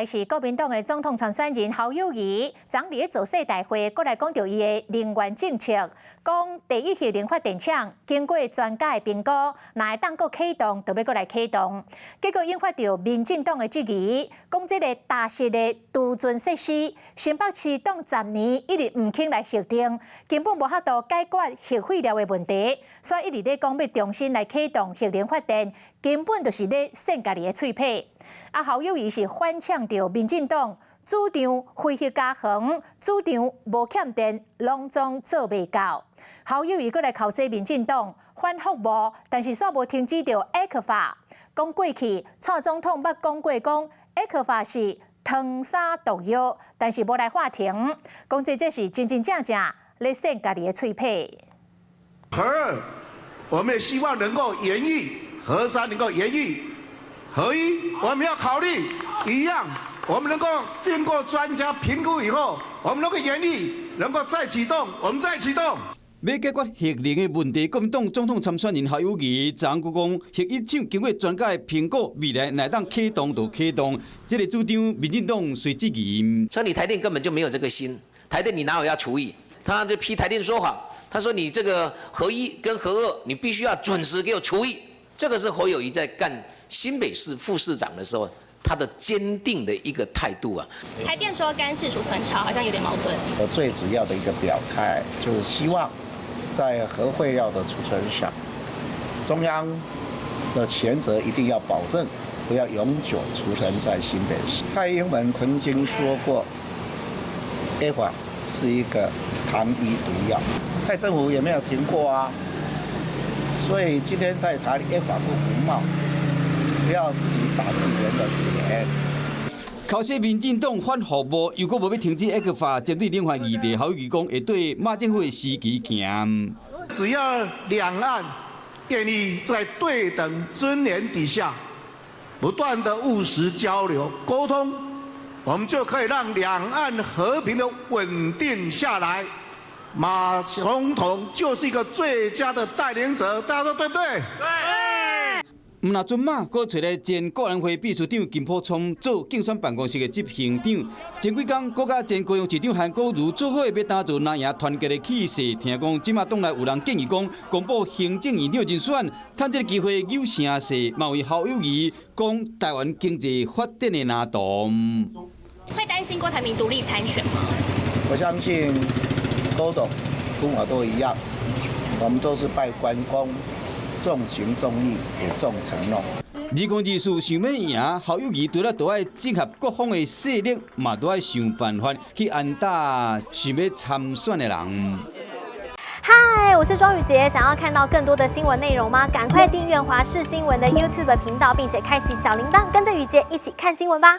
來是國民黨的總統參選人侯友宜，昨日咧造勢大會，閣來講著伊的能源政策，講第一核能發電廠經過專家的評估，若會當閣啟動，就欲閣來啟動。結果引發著民進黨的質疑，講這个大石的儲存設施，新北市擋10年一直毋肯來核定，根本無法度解決核廢料的問題，所以一直咧講欲重新來啟動核能發電，根本就是咧扇家己的喙皮。啊，侯友宜是反嗆著民進黨主張非核家園，主張無欠電，攏總做袂到。侯友宜閣來剾洗民進黨反服務，但是煞無停止著 ECFA。講過去，蔡總統捌講過講 ECFA 是糖衫毒藥，但是無來喊停。講這這是真真正正咧扇家己的喙皮。核二，我們也希望能夠延役，核三能夠延役。核一，我們要考慮一樣，我們能夠經過專家評估以後，我們能夠延役，能夠再啟動，我們再啟動。欲解決核能的問題，國民黨總統參選人侯友宜昨昏閣講，核一廠經過專家的評估，未來若會當啟動就啟動。這个主張，民進黨隨質疑。所以你台電根本就沒有這個心，台電你哪有要除役？他就批台電說法，他說你這個核一跟核二，你必須要準時給我除役。這個是侯友宜在幹新北市副市長的時候，他的堅定的一個態度啊。台電說乾式儲存槽好像有點矛盾。我最主要的一個表態就是希望在核廢料的儲存上，中央的權責一定要保證，不要永久儲存在新北市。蔡英文曾經說過，ECFA 是一個糖衣毒藥，蔡政府也沒有停過啊。所以今天在談 ECFA 不服貿，不要自己打自己人的臉。剾洗民進黨反服務，又閣無欲停止 ECFA 針對能源議題，侯友宜講會對馬政府的時機行。只要兩岸願意在對等尊嚴底下，不斷的務實交流溝通，我們就可以讓兩岸和平的穩定下來。馬總統就是一個最佳的帶領者，大家說對不對？對。毋若陣馬，閣揣來前國安會秘書長金溥聰做競選辦公室的執行長。前幾工，閣佮前高雄市長韓國瑜做伙欲打造藍營團結的氣勢。聽講這馬黨內有人建議講，公布行政院長人選，趁這个機會扭聲勢，嘛為侯友宜講台灣經濟發展的藍圖。會擔心郭台銘獨立參選嗎？我相信郭董跟我都一樣，我們都是拜關公，重情重義，也重承諾。2024想欲贏，侯友宜除了都愛整合各方的勢力，嘛都愛想辦法去安搭想欲參選的人。嗨，我是莊宇傑，想要看到更多的新聞內容嗎？趕快訂閱華視新聞的 YouTube 頻道，並且開啟小鈴鐺，跟着宇傑一起看新聞吧。